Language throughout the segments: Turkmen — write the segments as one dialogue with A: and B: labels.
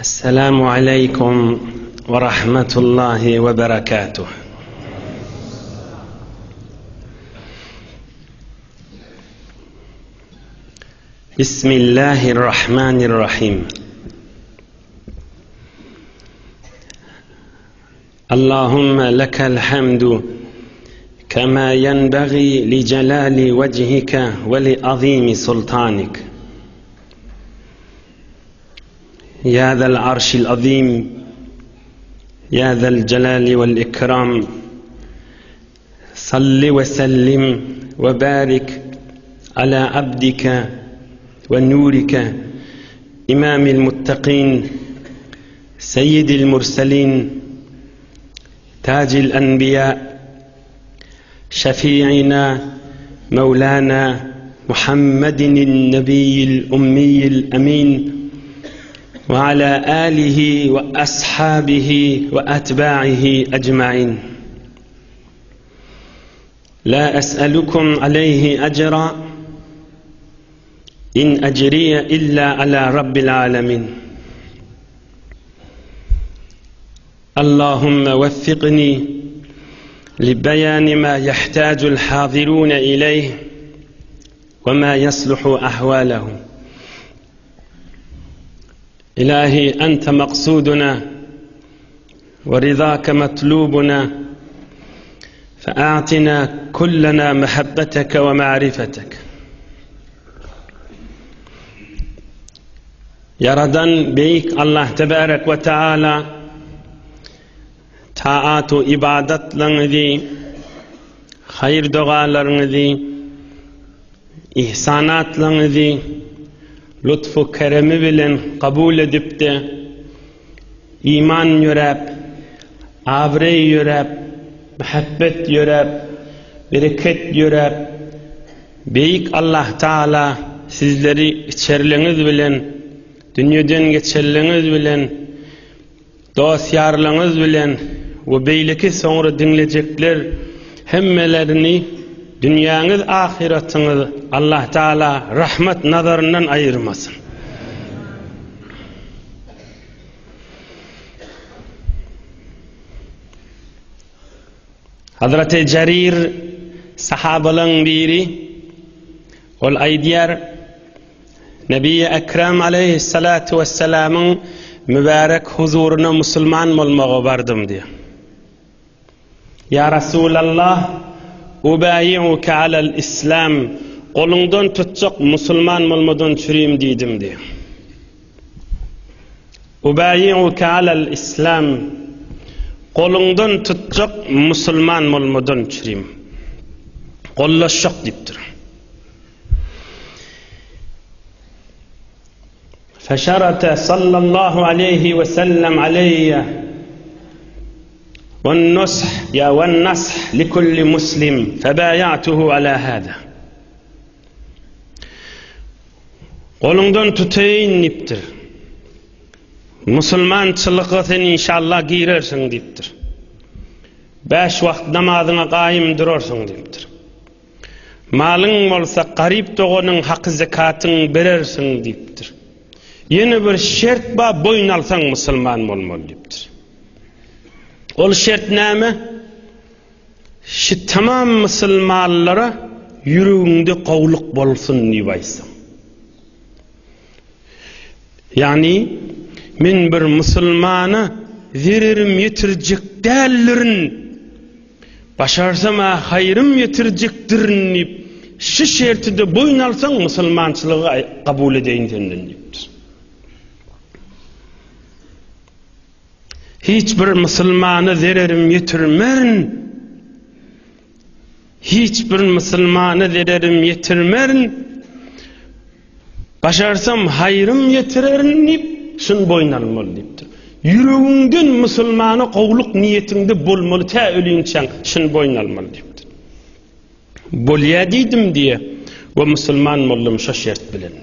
A: Esselamu aleýkum we rahmetullahi we berekatuh. Bismillahirrahmanirrahim. Allahümme lekel hamdu kema yenbaghi li celali vechike ve li azimi sultanik. Ya zel arşil azim, ya zel celali vel ikram. Salli ve sellim ve barik ala abdike ve nurike imamil muttakin seyyidil murselin tacil enbiya şefi'ina mevlana Muhammedin nebiyyil ummiyil emin ve ala alihi ve ashabihi ve etba'ihi ecmain. La es'elukum aleyhi ecra in ecriye illa ala rabbil alemin. Allahümme veffikni li beyani ma yahtacul hazirun ileyh ve ma yasluhu ahvalehum. İlahi ente maksuduna ve rizake matlubuna fe'atina kullena mehabbeteke ve ma'rifetek. Ýaradan Beýik Allah Tebarek we Taala taat we ybadatlaryňyzy, haýyr dogalaryňyzy, ihsanatlaryňyzy lutfu keremi bilen kabul edipde, iman ýöräp, abraý ýöräp, muhabbet ýöräp, bereket ýöräp, Beýik Allah Taala sizleri içerliňiz bilen, dünýeden geçerliňiz bilen, dost-ýarlaryňyz bilen we beýleki soňra diňlejekler hemmelerini dünýäňiz ahyratyňyz Allah Taala rahmat nazaryndan aýyrmasyn. Hazreti Jarir sahabalaň biri ol aýdýar, Nebi Ekrem aleyhissalatu vesselamyň mübärek huzuryna musulman bolmaga bardym diýýär. Ýa Rasulallah, ubaýi'uke alel islam, goluňdan tutjak musulman bolmadan çürim diýdim diýýär. Ubaýi'uke alel islam, goluňdan tutjak musulman bolmadan çürim. Gollaşjak diýipdir. Feşarate sallallahu aleyhi ve sellem aleyye ve nush ya ve nash li kulli muslim febayatuhu ala hada. Goluňdan tutaýyn diýipdir. Musulmançylyga sen inşallah girersiň diýipdir. Bäş wagt namazyňa gaýym durarsyň diýipdir. Malyň bolsa garyp doganyň haky zekatyň berersiň diýipdir. Ýene bir şert bar, boýun alsaň musulman bolmaly diýipdir. Ol şert näme? Şi tamam musulmanlara ýüregiňde gowluk bolsun diýip aýtsaň. Ýagny men bir musulmana zererim ýetirjek däldirin, başarsam-a haýrym ýetirjekdirin diýip, şi şerti-de boýun alsaň musulmançylygy kabul edeýin senden diýipdir. Hiç bir musulmana zererim ýetirmerin. Hiç bir musulmana zererim ýetirmerin. Başarsam haýrym ýetirerin diýip, şuny boýun almaly diýipdir. Ýüregiňden musulmana gowluk niýetiňde bolmaly tä ölinçäň şuny boýun almaly diýipdir. Bolýa diýdim diýe we musulman boldum şo şert bilen.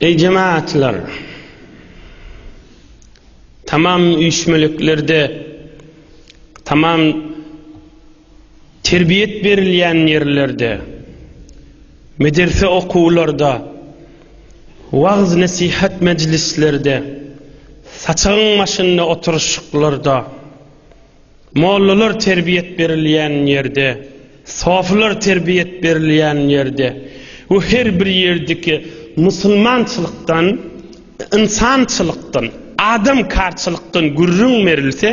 A: Eý jemagatlar! Tamam üýşmeleklerde, tamam terbiýet berilýän ýerlerde, mederse okuwlarda. Wagyz-nesihat mejlislerde, saçagyň başynda oturyşyklarda, mollalar terbiýet berilýän ýerde, sofylar terbiýet berilýän ýerde we her bir ýerdeki musulmançylykdan, ynsançylykdan, adamkarçylykdan gürrüň berilse,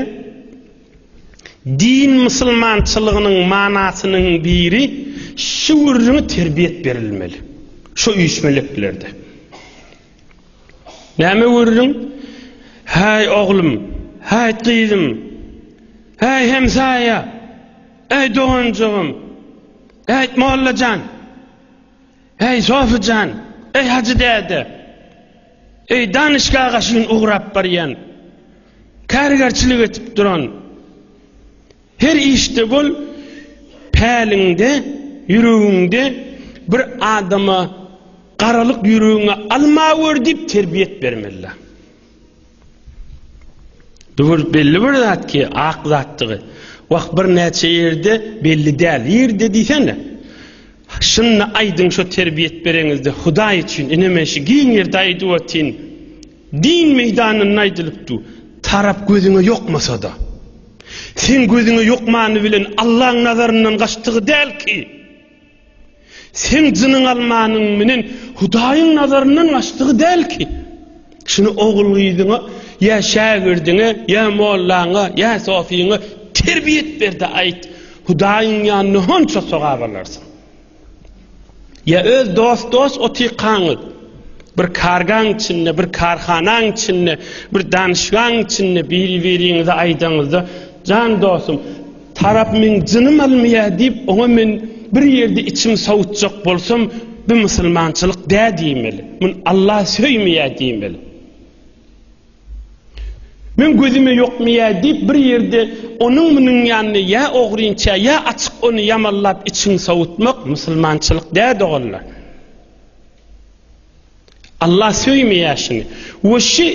A: Din musulmançylygynyň manasynyň biri şu gürrüňi terbiýet berilmeli. Şu üýşmeleklerde. Näme gürrüň? Häý oglum, häý gyzym, häý hemsaýa, äý doganjygym, äý mollajan, äý sofyjan, äý hajy däde, äý danyşgaga şyn ugrap barýan. Kärgerçilik etip duran, her işde bol, päliňde, ýüregiňde bir adama garalyk ýüregiňe almawör diýip terbiýet bermeli. Bu bir belli bir zat ki, ak zatdygy. Wah bir näçe ýerde belli däl. Ýerde diýsene. Şunda aýdyň şo terbiýet bereňizde Hudaý üçin ine men şu giň ýerde aýdyp otyryn. Din meýdanynda aýdylyp dur. Tarap gözüňe ýokmasa-da. Seň gözüňe ýokmany bilen Allaň nazaryndan gaçdygy däl ki. Seň jynyň almanyň menen Hudaýyň nazaryndan gaçdygy däl ki. Şuny ogul-gyzyňa, ýa şägirdiňe, ýa mollaňa, ýa sofyňa terbiýet ber-de aýt. Hudaýyň ýanynda honça sogap alarsyň. Ýa öz dost-dost otykaňyz, bir kargaň içinde, bir karhanaň içinde, bir danyşgaň içinde biri-biriňize aýdaňyzda, Jan dostum, tarap meň jynym almaýar diýip, oňa men bir ýerde içimi sowutjak bolsam, bu musulmançylyk dä diýmeli. Muny Allah söýmeýär diýmeli. Meň gözüme ýokmaýa diýip bir ýerde onuň-munuň ýanynda ýa ogrynça, ýa açyk ony ýamallap içiňi sowutmak musulmançylyk däl doganlar. Allah söýmeýär şuny. We şi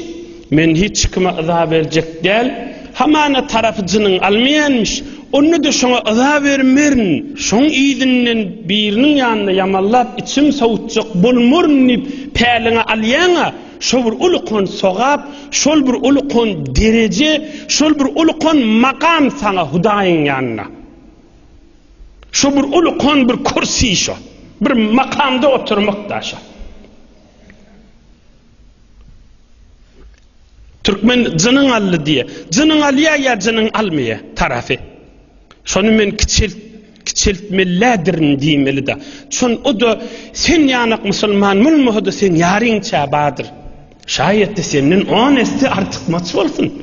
A: men hiç kime yza berjek däl, hamana tarapy jynyň almaýanmyş, onda-da şoňa yza bermerin, şoň yzyndan biriniň ýanynda ýamallap içim sowutjak bolmaryn diýip päliňe alýaň-a, Şo bir ulukan sogap, şol bir ulukan dereje, şol bir ulukan makam saňa Hudaýyň ýanynda. Şo bir ulukan bir kürsi şo. Bir makamda oturmak da şo. Türkmen jynyň aldy diýe. Jynyň alýar ýa jynyň almaýar tarapy. Şony men kiçelt kiçeltmelidirin diýmeli-de. Şon o-da sen ýanak musulman bolmasa-da seň ýaryňça bardyr. Şaýat-da senden on esse artykmaç bolsun.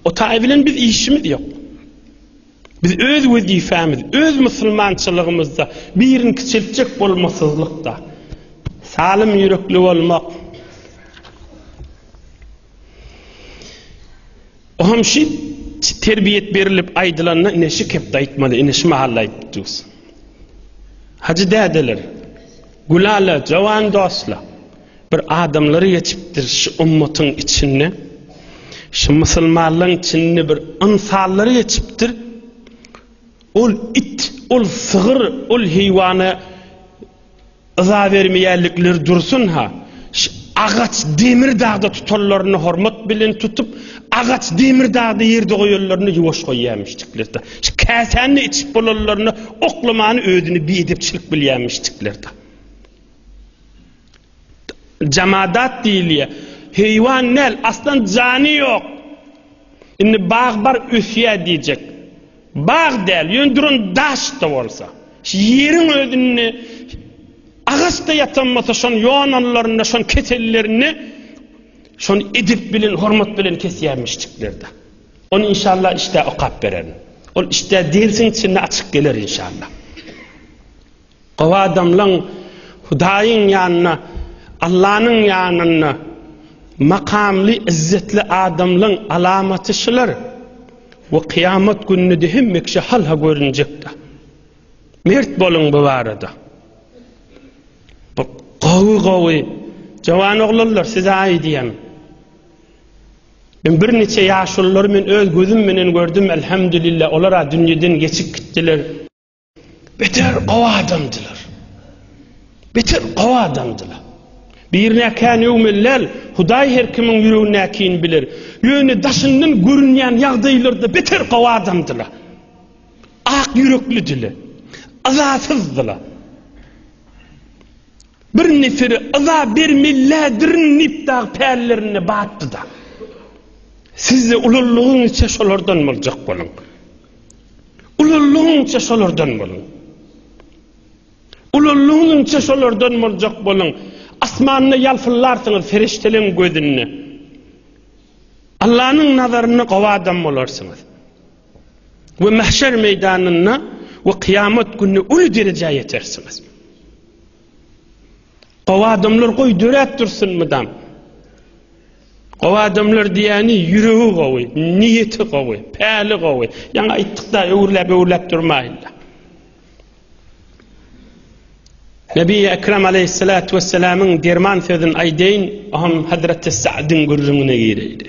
A: O taý bilen biz işimiz ýok. Biz öz wezipemiz, öz musulmançylygymyzda birini kiçeltjek bolmasyzlykda. Salym ýürekli bolmak. Oňam şi terbiýet berilip aýdylanda ine şi kepde aýtmaly, ine şi mahal aýdyp durus. Hajy dädeler, gülala, jowan dostlar, bir adamlary geçipdir şu ummatyň içinde, şu musulmanlaryň içinde bir ynsanlary geçipdir. Ol it, ol sygyr, ol heýwana Yza bermeýänlikleri dursun-ha, ş agaç demir dagda tutanlaryny hormat bilen tutup, agaç demir dagda ýerde goýanlaryny ýuwaş goýýarmyşdyklar-da. Ş käsäni içip bolanlaryny oklamany özüni biedepçilik bilýärmişdikler-de. Jamadat diýilýär. Heýwan däl, aslan jany ýok. Indi bag bar ösýär diýjek. Bag däl, ýöne duran daş-da bolsa. Şu ýeriň özünde agaç-da ýatan bolsa, şony ýonanlarynda, şony kesenlerinde şony edep bilen, hormat bilen kesýärmişjikler-de. Ony inşallah işdä okap bererin. Ol işdä dersiň içinde açyk geler inşallah. Gowy adamlaň Hudaýyň ýanynda, Allanyň ýanynda makamly, yzzetli adamlaň alamaty şular. We kyýamat gününde-de hemme kişi halha görünjekdir. Mert boluň bu barada. Bu gowy-gowy jawan oglanlar size aýdýan. Men birniçe ýaşululary men öz gözüm bilen gördüm, elhamdülillah, olar-a dünýeden geçip gitdiler. Beter gowy adamdylar. Beter gowy adamdylar. Birine kän öwmeli däl, Hudaý her kimiň ýüregindäkini biler. Ýöne daşyndan görünýän ýagdaýlarda beter gowy adamdylar. Ak ýüreklidile. Yzasyzdylar. Bir neferi yza bermelidirin diýip dagy pällerinde batdy-da. Siz-de ulalygyňyzça şolardan boljak boluň. Ulalygyňça şolardan boluň. Ulalygyňça şolardan boljak boluň. Asmanda ýalpyllarsyňyz perişdeleň gözünde. Allanyň nazarynda gowy adam bolarsyňyz. We mahşer meýdanynda we kyýamat günde uly derejä ýetersiňiz. Gowy adamlar goý döräp dursun mydam. Gowy adamlar diýýäni ýüregi gowy, niýeti gowy, päli gowy. Ýaňy aýtdyk-da, öwürläp-öwürläp durmaýyn-da. Nebi Ekrem aleyhissalatu vesselamyň derman sözüni aýdaýyn, oňam Hazreti Sa'dyň gürrüňine gireýdi.